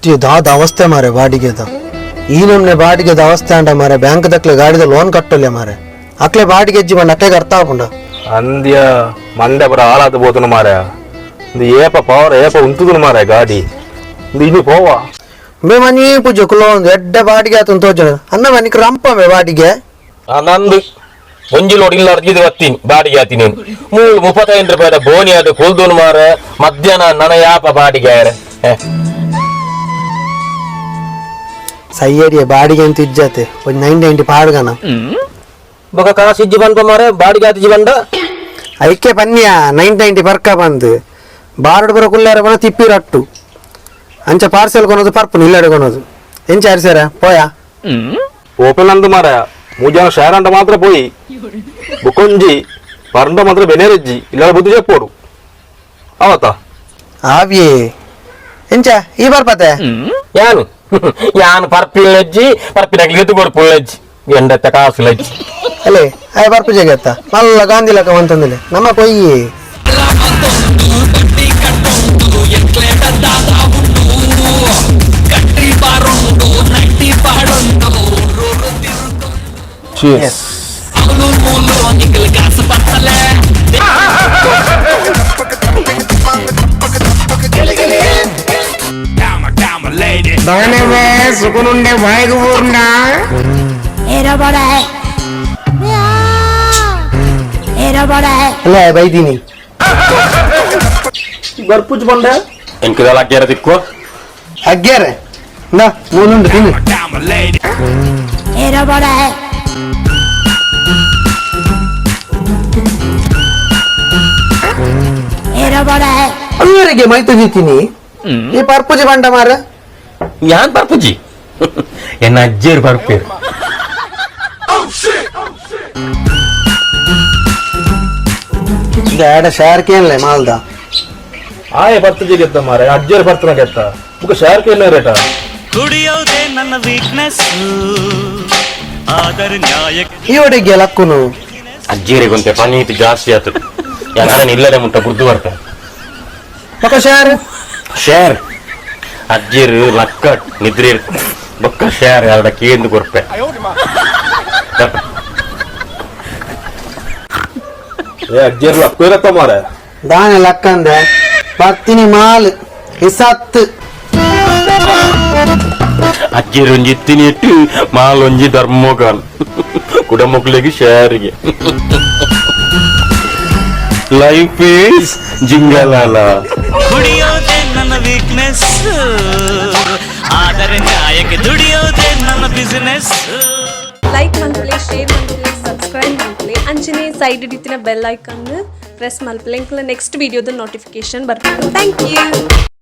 ಸತ್ಯ ದಾದ ಅವಸ್ಥೆ ಮಾರೆ ಬಾಡಿಗೆದ. ಈ ನಮ್ನೆ ಬಾಡಿಗೆದ ಅವಸ್ಥೆ ಅಂಡ ಮಾರೆ, ಬ್ಯಾಂಕ್ ದಕ್ಲೆ ಗಾಡಿದ ಲೋನ್ ಕಟ್ಟೊಲ್ಲೆ ಮಾರೆ. ಅಕ್ಲೆ ಬಾಡಿಗೆ ಎಜ್ಜಿ ಬಂಡ ಅಕ್ಲೆಗೆ ಅರ್ಥ ಆಪುಂಡ? ಅಂದ್ಯ ಮಂಡೆ ಪುರ ಹಾಳಾದ ಪೋತುಂಡು ಮಾರ. ಇಂದು ಏಪ ಪವರ್ ಏಪ ಉಂತುದುನು ಮಾರ ಗಾಡಿ. ಇಂದು ಇನಿ ಪೋವಾ? ಮೇ ಮನಿ ಪೂಜೆ ಕುಲೊಂದು ಎಡ್ಡೆ ಬಾಡಿಗೆ ಆತುಂದು ತೋಜುಂಡು ಅನ್ನ ಮನಿಕ್ ರಂಪ ಮೇ ಬಾಡಿಗೆ. ನಂದು ಒಂಜಿ ಲೋಡ್ ಇಲ್ಲ ಅರ್ಜಿದ್ ಬತ್ತೀನಿ ಬಾಡಿಗೆ ಆತೀನಿ. ಮೂಲು 35 ರೂಪಾಯಿದ ಬೋನಿ ಅದು ಕುಲ್ದುನ್ ಮಾರ. ಮಧ್ಯಾಹ್ನ ನನ ಯಾಪ ಬಾಡಿಗೆ ಆಯರೆ? ಸಯ್ಯಡಿಯ ಬಾಡಿಗೆ ಅಂತ ಇಜ್ಜಾತೆ, ಒಂಜಿ 990 ಪಾಡ್ಗನ. ಬೊಕ ಕಾಸು ಇಜ್ಜಿ ಬಂದ ಮಾರೆ, ಬಾಡಿಗೆ ಆತಿಜಿ ಬಂದ. ಐಕೆ ಪನ್ಯ 990 ಪರ್ಕ ಬಂದು ಬಾರಡು ಬರ ಕುಲ್ಲಾರ ಬನ ತಿಪ್ಪಿ ರಟ್ಟು ಅಂಚ ಪಾರ್ಸೆಲ್ ಕೊನೋದು ಪರ್ಪುನು ಇಲ್ಲಡೆ ಕೊನೋದು ಎಂಚ ಅರಿಸರ ಪೋಯಾ? ಓಪನ್ ಅಂದು ಮಾರ, ಮೂಜನ ಶೇರ್ ಅಂಡ ಮಾತ್ರ ಪೋಯಿ. ಬುಕೊಂಜಿ ಪರಂಡ ಮಾತ್ರ ಬೆನೇರಿಜ್ಜಿ ಇಲ್ಲ ಬುದ್ಧಿ చెప్పೋಡು ಅವತ್ತ. ಆವಿಯೇ, ಎಂಚ ಈ ಬರ್ಪತೆ? ಯಾನು ಯಾನು ಪರ್ಪಿಲ್ಲಜ್ಜಿ, ಪರ್ಪಿನಗ್ಲಿ ಎದ್ದು ಕೊಡ್ಪುಲ್ಲಜ್ಜಿ, ಎಂಡತ್ತ ಕಾಸುಲಜ್ಜಿ. ಅಲ್ಲೇ ಆಯ್ ಬರ್ಪು ಜಗತ್ತ ಮಲ್ಲ ಗಾಂಧಿ ಲಕ ಅಂತಂದಿಲ್ಲ ನಮ್ಮ ಪೊಯ್ಯಿ. Cheers. एरा बड़ा है, एरा बड़ा है. ಅಲ್ಲೇ ಬೈದೀನಿ. ಬರ್ಪುಜ್ ಬಂಡ. ಎಂಕದಲ್ಲ ಅಗ್ಗ್ಯಾರ ತಿಕ್ಕುವ. ಅಗ್ಗ್ಯಾರೆ ನಾ ಮೂಲುಂಡು ತಿನ್ನು. एरा बड़ा है. एरा बड़ा है. ಅಲ್ಲಿವರೆಗೆ ಮೈತು ತಿಂತೀನಿ ಈ ಪರ್ಪುಜಿ ಬಂಡ ಮಾರ. ಯಾನ್ ಪರ್ಪುಜಿ, ಎನ್ನ ಅಜ್ಜಿಯರು ಪರ್ಪೇರು. ಎಡ ಶೇರ್ ಕೇನ್ಲೆ ಮಾಲ್ದ. ಆಯೆ ಬರ್ತಜಿ ಗೆತ್ತ ಮಾರೆ, ಅಜ್ಜರ್ ಬರ್ತನ ಗೆತ್ತ ಬುಕ ಶೇರ್ ಕೇನ ರೇಟ. ಕುಡಿಯೋದೇ ನನ್ನ ವೀಕ್ನೆಸ್, ಆದರೆ ನ್ಯಾಯಕ್ಕೆ ಈ ಒಡೆಗೆ ಲಕ್ಕುನು. ಅಜ್ಜಿಯರಿಗೆ ಪನೀತ್ ಜಾಸ್ತಿ ಆತು, ಯಾಕಂದ್ರೆ ಇಲ್ಲದೆ ಮುಟ್ಟ ಬುರ್ದು ಬರ್ತಾರೆ. ಬೊಕ ಶೇರ್? ಶೇರ್ ಅಜ್ಜಿರು ಲಕ್ಕ ನಿದ್ರೆ ಬೊಕ್ಕ ಶೇರ್ ಎರಡ ಕೇಂದ್ರ ಕೊರ್ಪೆ. ಏ ಅಜ್ಜರ್ ಲಕ್ಕು ಇರತ್ತ ಮಾರೆ. ದಾನೆ ಲಕ್ಕಂದೆ ಬರ್ತೀನಿ ಮಾಲ್ ಇಸತ್ತು. ಅಜ್ಜಿರು ಒಂಜಿ ಇತ್ತಿನಿ ಇಟ್ಟು ಮಾಲೊಂಜಿ ಧರ್ಮೋಗಾನ್ ಕುಡಮೊಕ್ಲೆಗೆ ಶೇರಿಗೆ. Life is ಜಿಂಗಲಾಲ. ಕುಡಿಯೋದೇ ನನ್ನ ವೀಕ್ನೆಸ್, ಆದರೆ ನ್ಯಾಯಕ್ಕೆ ದುಡಿಯೋದೇ ನನ್ನ ಬಿಸಿನೆಸ್. ಲೈಕ್ ಮಲ್ಪಲೆ, ಶೇರ್ ಮಲ್ಪಲೆ, ಸಬ್ಸ್ಕ್ರೈಬ್ ಮಲ್ಪಲೆ. ಅಂಚನೆ ಸೈಡ್ ಇಡಿತಿನ ಬೆಲ್ ಐಕನ್ ಪ್ರೆಸ್ ಮಲ್ಪಲೆ. ಇಂಕ್ಲ ನೆಕ್ಸ್ಟ್ ವಿಡಿಯೋದ ನೋಟಿಫಿಕೇಶನ್ ಬರ್ಪುಂಡು. Thank you.